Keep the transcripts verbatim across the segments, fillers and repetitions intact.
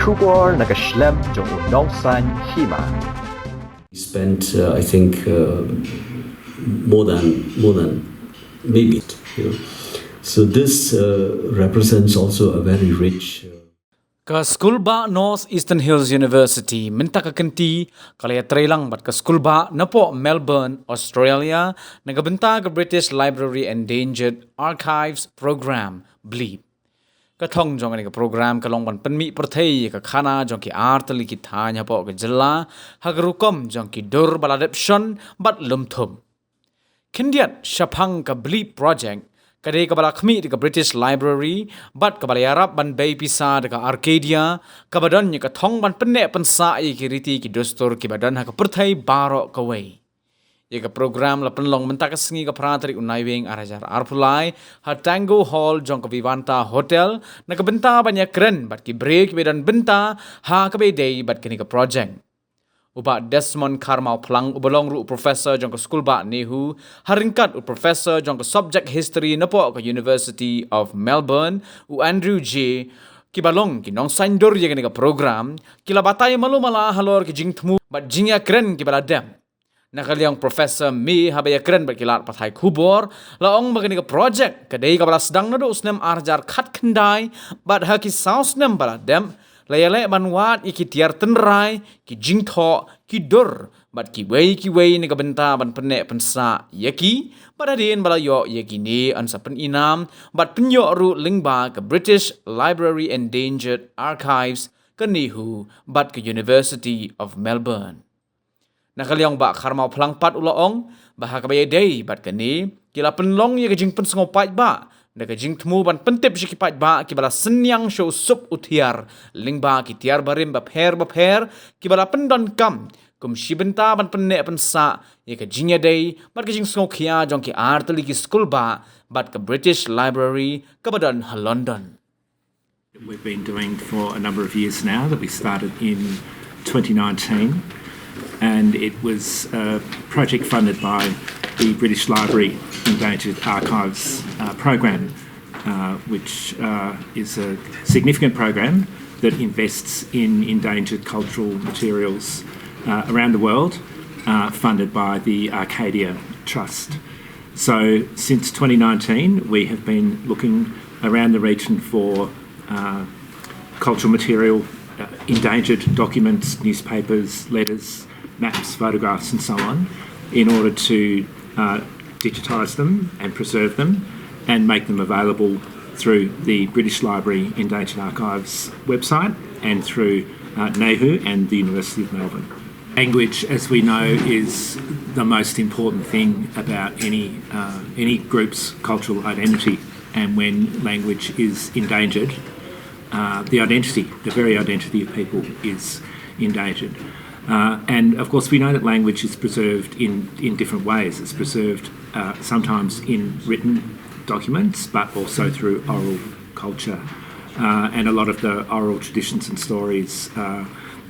Khubor na ka shlem jong u Nongsaiñ Hima. We spent, uh, I think, uh, more than more than maybe, you know. So this uh, represents also a very rich. Uh, Ka skulbah North Eastern Hills University mynta ka kynti ka la ïatreilang bad ka skulbah napoh Melbourne, Australia, na ka bynta ka British Library Endangered Archives Program, BLEAP. Ka thong jong kane ka program ka long ban pynmih pyrthei ïa ka khana jong ki artylli ki thaiñ hapoh ka jylla ha ka rukom jong ki dur ba la dep shon bad lum thum. Khyndiat shaphang ka BLEAP project, ka dei kaba la khmih da ka British Library bad kaba la ïarap ban bei pisa da ka Arcadia, kaba don ïa ka thong ban pynneh pynsah ïa ki riti ki dustur kiba don ha ka pyrthei baroh kawei. Ïa ka program la pynlong mynta ka sngi ka phra tarik u Naiwieng ar hajar arphew lai ha Tango Hall jong ka Vivanta Hotel, na ka bynta ban ïakren bad ki briew kiba don bynta ha kaba ïadei bad kane ka project. U Bah Desmond Kharmawphlang uba long ruh u professor jong ka skulbah NEHU, ha ryngkat u professor jong ka subject history napoh ka University of Melbourne, u Andrew J, kiba long ki nongsaiñdur ïa kane ka program, ki la batai malu mala halor ki jingthmu bad jingïakren kiba la dep. Na ka liang Professor May, haba ïakren bad ki lad pathai khubor, la ong ba kane ka project ka dei kaba la sdang naduh u snem ar hajar khatkhyndai bad ha ki saw snem ba la dep la ïaleh ban wad ïa ki tiar tynrai, ki jingthoh, ki dur bad kiwei kiwei na ka bynta ban pynneh pynsah ïa ki, bad hadien ba la ïoh ïa kine yn sa pynïainam bad pynïoh ruh lyngba ka British Library Endangered Archives, ka NEHU bad ka University of Melbourne. Na ka liang Bah Kharmawphlang pat u la ong ba ha kaba ïadei bad kane, ki la pynlong ïa ka jingpynsngew paidbah da ka jingthmu ban pyntip sha ki paidbah kiba la synñiang sha u sup u thiar lyngba ki tiar barim bapher bapher kiba la pyndonkam kum shi bynta ban pynneh pynsah ïa ka jingïadei bad ka jingsngewkhia jong ki artylli ki skulbah bad ka British Library kaba don ha London. We've been doing for a number of years now, that we started in twenty nineteen, and it was a project funded by the British Library Endangered Archives uh, program, uh, which uh, is a significant program that invests in endangered cultural materials uh, around the world, uh, funded by the Arcadia Trust. So since twenty nineteen, we have been looking around the region for uh, cultural material, uh, endangered documents, newspapers, letters, maps, photographs, and so on, in order to uh, digitise them and preserve them and make them available through the British Library Endangered Archives website and through uh, NEHU and the University of Melbourne. Language, as we know, is the most important thing about any uh, any group's cultural identity. And when language is endangered, uh, the identity, the very identity of people, is endangered. Uh, and of course, we know that language is preserved in, in different ways. It's preserved uh, sometimes in written documents, but also through oral culture. Uh, and a lot of the oral traditions and stories uh,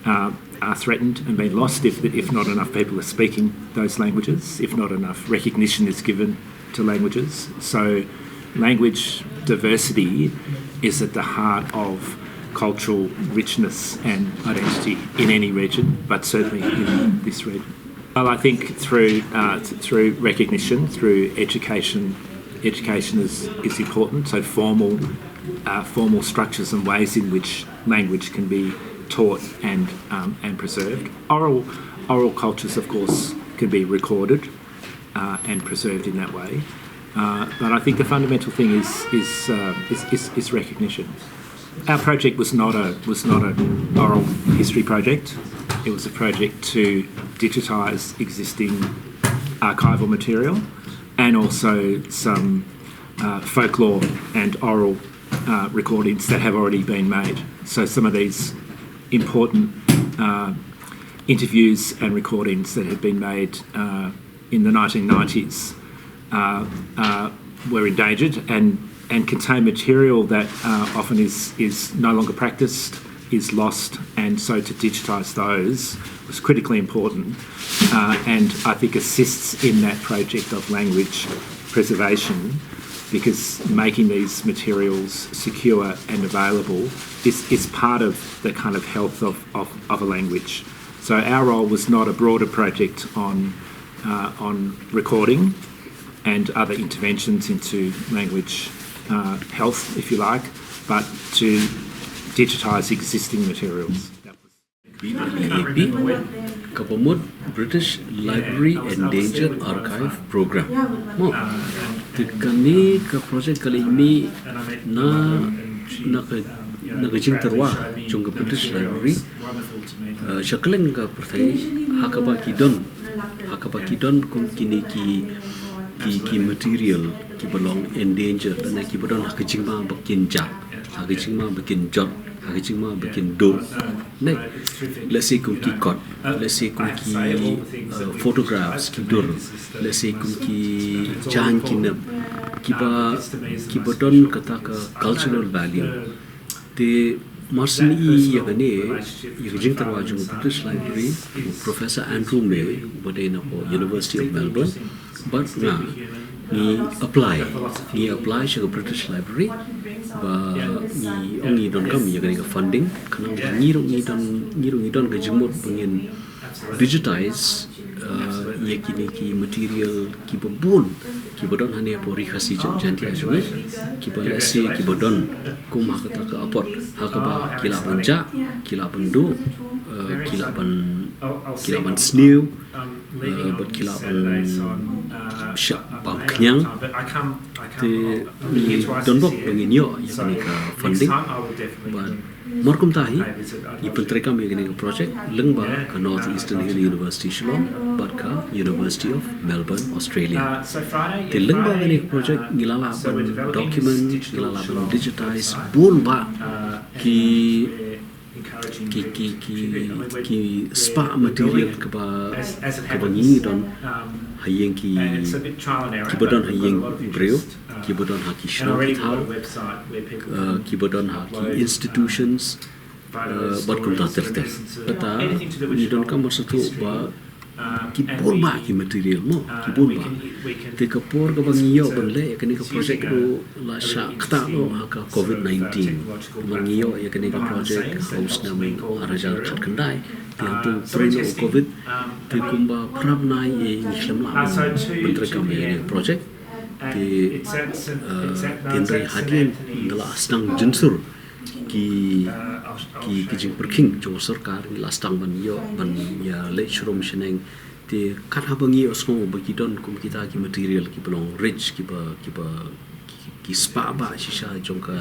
uh, are threatened and being lost if, if not enough people are speaking those languages, if not enough recognition is given to languages. So, language diversity is at the heart of cultural richness and identity in any region, but certainly in this region. Well, I think through uh, th- through recognition, through education, education is, is important. So formal uh, formal structures and ways in which language can be taught and um, and preserved. Oral oral cultures, of course, can be recorded uh, and preserved in that way. Uh, but I think the fundamental thing is is, uh, is, is is recognition. Our project was not a was not an oral history project. It was a project to digitise existing archival material and also some uh, folklore and oral uh, recordings that have already been made. So some of these important uh, interviews and recordings that had been made uh, in the nineteen nineties uh, uh, were endangered and, and contain material that uh, often is, is no longer practiced, is lost, and so to digitise those was critically important uh, and I think assists in that project of language preservation. because making these materials secure and available is, is part of the kind of health of, of, of a language. So our role was not a broader project on, uh, on recording and other interventions into language, uh, health, if you like, but to digitise existing materials. That was B B A P, ka ba mut British Library Endangered Archive Program. Mo, te kane ka project ka la mih na, na ka, na ka jingtyrwa jong ka British Library, eh, sha kylleng ka pyrthei, ha kaba ki don, ha kaba ki don kum kine ki, ki, ki material ki ba long endangered, lane ki ba don ha ka jingma ba kin jah, ha ka jingma ba kin jot, ha ka jingma ba kin duh. Ne, lehse kum ki kot, lehse kum ki, uh, photographs, ki dur, lehse kum ki jaiñ ki nep, ki ba, ki ba don kata ka cultural value. Te mar syn i ïa kane, ïa ka jingtyrwa jong British Library, Professor Andrew May, ba dei na ka University of Melbourne, bad nga, ngi apply, ngi apply sha ka British Library, ba ngi ong ngi donkam ïa kane ka funding, khnang ba ngi ruh ngi don, ngi ruh ngi don ka jingmut ba ngin digitize, uh, ïa kine ki material ki ba bun, ki ba don hangne hapoh Ri Khasi Jaiñtia jong ngi, ki ba lehse ki ba don kum ha kata ka apot, ha kaba ki lah ban jah, ki lah ban duh, uh, ki lah ban, ki lah ban sniew, uh, bad ki lah ban shah bam khñiang. Te ngi don bok ba ngin ïoh ïa kane ka funding. Bad mar kumta hi, ngi pyntreikam ïa kane ka project lyngba ka North Eastern Hill University Shillong bad ka University of Melbourne, Australia. Te lyngba kane ka project ngi la lah ban document, ngi la lah ban digitize bun bah ki, ki, ki, ki, ki spah material kaba, kaba ngi don ha ïing ki, ki ba don ha ïing briew, ki ba don ha ki shnong ki thaw, uh, ki ba don ha ki institutions, uh, bad kumta ter ter. Kata ngi donkam mar shu ba ki bun bah ki material mo, ki bun bah. Te ka por kaba ngi ïoh ban leh ïa kane ka project ruh la shah ktah noh ha ka covid nineteen. Namar ngi ïoh ïa kane ka project ha u snem ar hajar khatkhyndai. Te hangto trei noh u covid. Te kumba phra bnai ngi khlem lah ban pyntreikam ïa kane ka project. Te, uh, te hynrei hadien da la sdang jynsur ki, ki, ki jingpyrkhing jong ka sorkar, ngi la sdang ban ïoh, ban ïa leit sharum shaneng. Te kat haba ngi ïohsngew ba ki don kum kita ki material ki ba long rich, ki ba, ki ba, ki, ki spah bah shisha jong ka,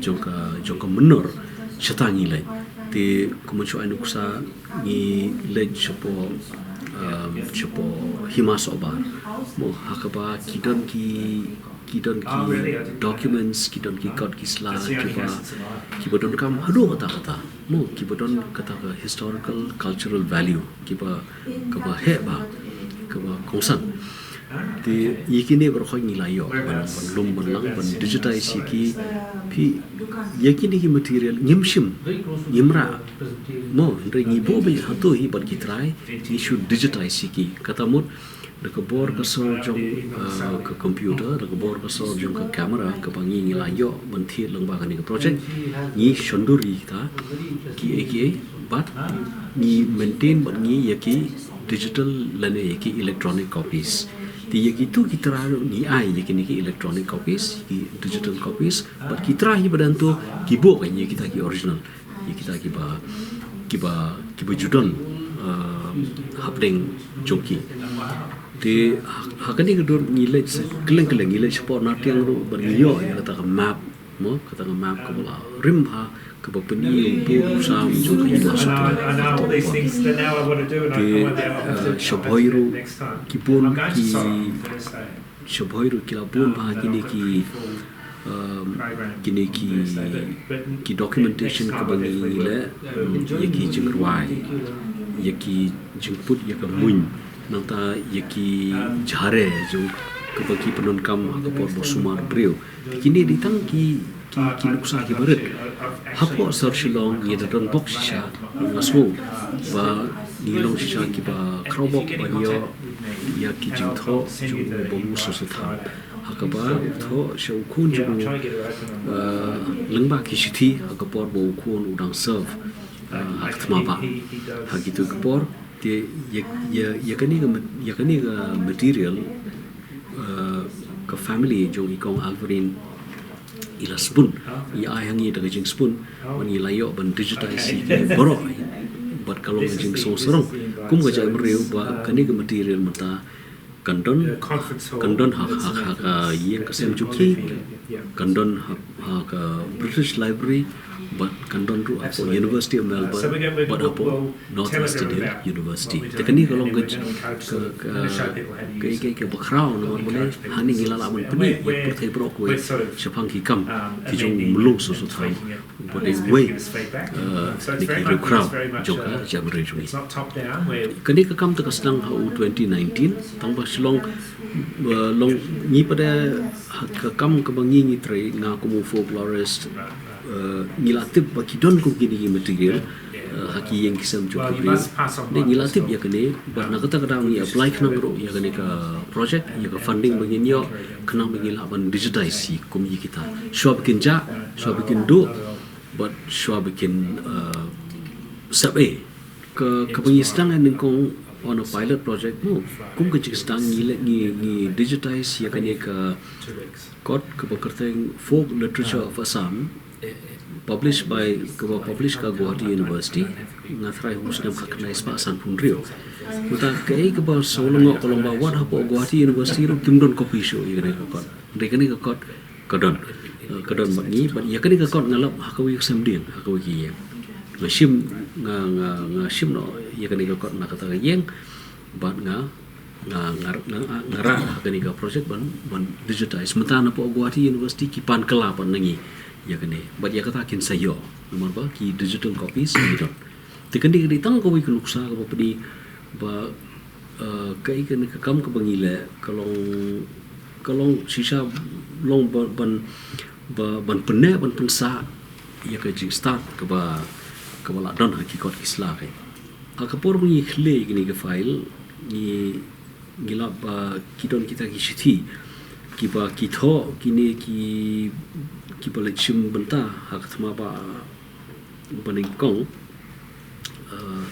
jong ka, jong ka mynnor, shata ngi leit. Te kumba shu ai nuksa, ngi leit shapoh, um, shapoh Hima Sohbar. Mo, ha kaba ki don ki, ki don ki documents, ki don ki kot ki sla, ki ba, ki ba donkam haduh katta katta. Mo, ki ba don kata ka historical, cultural value, ki ba, kaba heh bah, kaba kongsan. Te ïa kine baroh ngi la ïoh ban, ban lum ban lang, ban digitize ïa ki. Phi, ïa kine ki material ngim shim, ngim rah. Mo, hynrei ngi buh beit hato hi bad ki trai, ngi shu digitize ïa ki. Kata mut, da ka bor ka sor jong, uh, ka computer, da ka bor ka sor jong ka camera, kaba ngi, ngi la ïoh ban thied lyngba kane ka project, ngi shon dur ïa kita kiei kiei, bad ngi maintain bad ngi ïa ki digital lane ïa ki electronic copies. Te ïa kitu ki trai ruh ngi ai ïa kine ki electronic copies, ki digital copies, bad ki trai hi ba don to ki buh ïa kita ki original, ïa kita ki ba, ki ba, ki ba ju don, uh, hapdeng jong ki. Te ha, ha kane ka dur ngi leit kylleng kylleng, ngi leit shapoh Nartiang ruh bad ngi ïoh ïa kata ka map, mo, kata ka map kaba la rim bha, kaba pyni ïa u pud u sam jong ka Ïing Lashupun. Te, uh, sha Bhoi ruh ki bun ki, sha Bhoi ruh ki la bun bha kine ki, um, kine ki, ki documentation kaba ngi leh, um, ïa ki jingrwai, ïa ki jingput ïa ka muiñ, nangta ïa ki jhare jong kaba ki pyndonkam ha ka por ba sumar briew. Te kine dei tang ki, ki, ki nuksa ki barit. Hapoh sor Shillong ngi da don bok shisha, nga sngew ba ngi long shisha kiba khraw bok ban ïoh ïa ki jingthoh jong u Bah Musa Sutham. Ha kaba u thoh sha u khun jong u, uh, lyngba ki shithi ha ka por ba u khun u dang serve, uh, ha ka thma ba. Ha kito ki por te ïa, ïa, ïa kane ka mat-, ïa kane ka material, uh, ka family jong i kong Alvarin i la spun, i ai ha ngi da ka jingspun, ban ngi la ïoh ban digitize ïa ki baroh. Bad ka long ka jingsngew sarong kum ka jaitbynriew ba kane ka material mynta kan don, kan don ha, ha, ha ka ïing ka sem jong ki, kan don ha, ha ka British Library, bad kan don ruh hapoh University of Melbourne, bad hapoh North Eastern Hill University. Te kane ka long ka, ka, ka, ka, ka, ka background namar balei hangne ngi la lah ban pyni ïa ki pyrthei baroh kawei shaphang ki kam ki jong u Myllung Soso Tham. Ba dei uwei, uh, na ki riewkhraw jong ka jaitbynriew jong ngi. Kane ka kam te ka sdang ha u twenty nineteen, tang ba shu long, uh, long ngi pat de ha ka kam kaba ngi ngi trei, nga kum u folklorist, uh, ngi la tip ba ki don kum kine ki material, uh, ha ki ïing ki sem jong ki briew. Dei ngi la tip ïa kane, bad na kata ka daw ngi apply khnang ruh ïa kane ka project, ïa ka funding ba ngin ïoh, khnang ba ngin lah ban digitize ïa kum ïa kita. Shuwa ba kin jah, shuwa ba kin duh, bad shuwa ba kin, uh, sep ei. Ka, kaba ngi sdang ha nyngkong on a pilot project mo. Kum ka jingsdang ngi leh ngi, ngi digitize ïa kane ka kot kaba kyrteng Folk Literature of Assam, published by, kaba publish ka Gauhati University. Nga tharai ha u snem khatkhyndai spah sanphew hynriew. Mynta kaei kaba sngewlyngngoh ka long ba wat hapoh Gauhati University ruh kim don copy shuh ïa kane ka kot. Hynrei kane ka kot ka don. Eh, ka don bad ngi, bad ïa kane ka kot nga lap ha kawei ka sem dieng, ha kawei ka ïing. Nga shim, nga, nga, nga shim noh ïa kane ka kot na kata ka ïing, bad nga, nga, nga, nga, nga rah ha kane ka project ban, ban digitize. Mynta napoh Gauhati University ki pan kylla pat na ngi ïa kane. Bad ïa kata kin sa ïoh. Namar ba ki digital copies ki don. Te kane ka dei tang kawei ka nuksa kaba pyni ba, eh, kaei kane ka kam kaba ngi leh ka long, ka long shisha long ba, ban, ba, ban pynneh ban pynsah ïa ka jingstad kaba, kaba la don ha ki kot ki sla. Ka, ha ka por ba ngi khlieh ïa kine ki file ngi, ngi lap ba ki don kita ki shithi kiba ki thoh kine ki, kiba leit shim bynta ha ka thma ba ba nyngkong. Uh,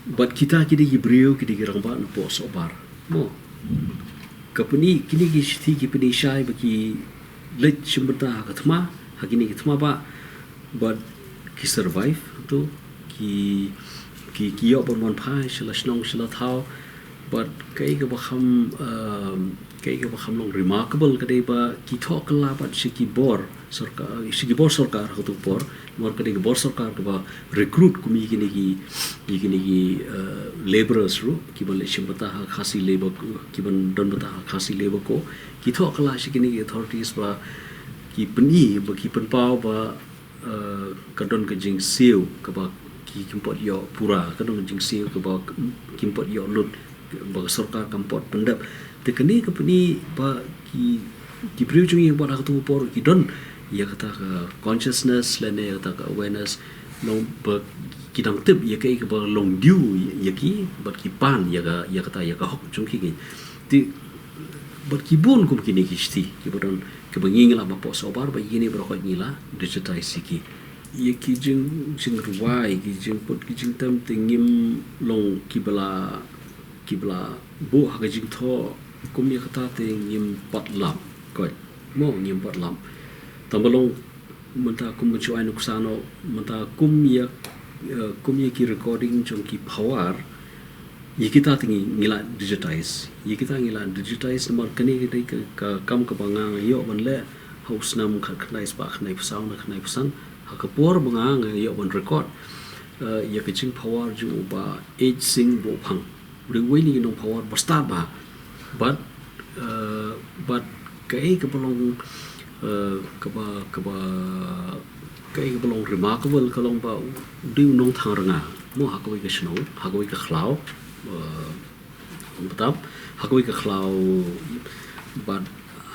bad kita ki dei ki briew ki dei ki rangbah napoh Sohbar mo. Ka pyni, kine ki shithi ki pyni shai ba ki leit shim bynta ha ka thma, ha kine ki thma ba, bad ki survive to, ki, ki, ki ïoh ban wan phai sha la shnong sha la thaw. Bad kaei kaba kham, um, kaei kaba kham long remarkable ka dei ba ki thoh kylla bad sha ki bor sorkar, sha ki bor sorkar ha kato ka por, namar ka dei ka bor sorkar kaba recruit kum ïa kine ki, ïa kine ki, uh, labourers ruh, kiban leit shim bynta ha Khasi Labour, kiban don bynta ha Khasi Labour Corps, ki thoh kylla sha kine ki authorities ba ki pyni, ba ki pynpaw ba uh, ka don ka jingsiew kaba ki, kim pat ïoh pura, ka don ka jingsiew kaba kim pat ïoh lut, ba ka sorkar kam pat pyndep. Te kane ka pyni ba ki, ki briew jong ngi ba ha kato ka por ki don ïa kata ka consciousness lane ïa kata ka awareness, long ba ki dang tip ïa kaei kaba long due ïa ki, bad ki pan ïa ka, ïa kata, ïa ka hok jong ki. Te bad ki bun kum kine ki shithi kiba don, kiba ngi, ngi la, napoh Sohbar ba ïa kine baroh ngi la digitize ïa ki. Ïa ki jing, jingrwai, ki jingput, ki jingtem te ngim long kiba la, kiba la buh ha ka jingthoh kum ïa kata te ngim pat lap. Koit mo, ngim pat lap. Tang ba long mynta kum ban shu ai nuksa noh, mynta kum ïa, eh, kum ïa ki recording jong ki Pharwar, ïa kita te ngi, ngi la digitize. Ïa kita ngi la digitize namar kane ka dei ka, ka kam kaba nga, nga ïoh ban leh ha u snem khatkhyndai spah khyndaiphew saw ne khyndaiphew san, ha ka por ba nga, nga ïoh ban record, eh, ïa ka jingpharwar jong u Bah H Singh Bohphang. U dei uwei na ki nongpharwar ba stad bha. Bad, eh, bad kaei kaba long, eh, kaba, kaba, kaei kaba long remarkable ka long ba u dei u nongthangrnga mo ha kawei ka shnong, ha kawei ka khlaw, eh, bad ha kawei ka khlaw, bad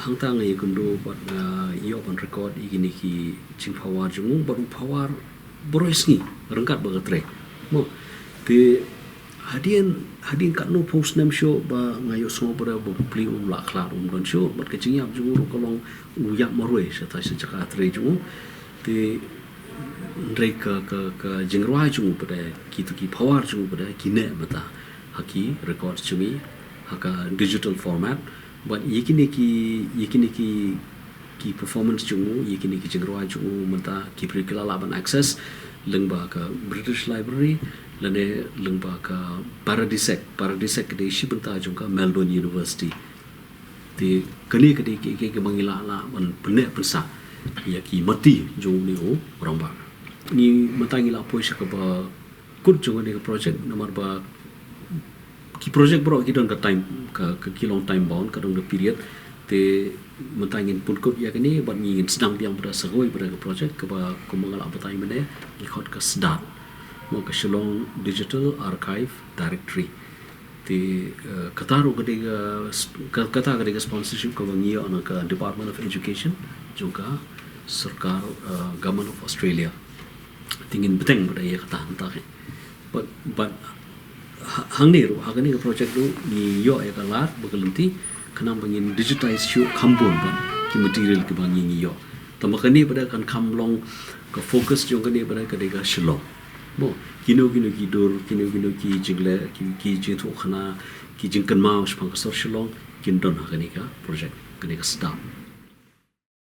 hangta nga ïakynduh bad nga ïoh ban record ïa kine ki jingpharwar jong u, bad u pharwar baroh sngi ryngkat bad ka trei mo. Te Hadien hadien katno phew snem shuh ba nga ïohsngew ba da ba pli um lah khlad um don shuh, bad ka jingïap jong u ruh ka long u ïap marwei sha ta sha jaka trei jong u. Te hynrei ka ka ka jingrwai jong u pat, kito ki power jong u pat ki neh mynta ha ki record jong ngi ha ka digital format. Bad ïa kine ki ïa kine ki ki performance jong u, ïa kine ki jingrwai jong u mynta ki briew ki la lah ban access lyngba ka British Library lane lyngba ka Paradisec. Paradisec ka dei shi bynta jong ka Melbourne University. Te kane ka dei ki ki ba ngi lah lah ban pynneh pynsah ïa ki mati jong une u rangbah. Ngi mynta ngi lah poi sha kaba kut jong kane ka project namar ba ki project baroh ki don ka time, ka, ka ki long time bound, ka don ka period. Te mynta ngin pynkut ïa kane bad ngin sdang biang bad sa kawei bad ka project kaba kumba nga lah batai mynne, ngi khot ka SDARD, mo, ka Shillong Digital Archive Directory. Te eh, kata ruh ka dei ka sp- ka- kata ka dei ka sponsorship kaba ngi ïoh na ka Department of Education jong ka sorkar, eh, Government of Australia. Te ngin bteng bad ïa kata hangta. Bad bad ha- hangne ruh ha kane ka project ruh ngi ïoh ïa ka lad ba ka lynti khnang ba ngin digitize shuh kham bun bad ki material kiba ngi ngi ïoh. Tangba kane pat kan kham long ka focus jong kane pat ka dei ka Shillong. Mo, kino kino ki dur, kino kino ki jingleh, ki ki jingthoh khana, ki jingkynmaw shaphang ka sor Shillong kin don ha kane ka project, kane ka SDARD.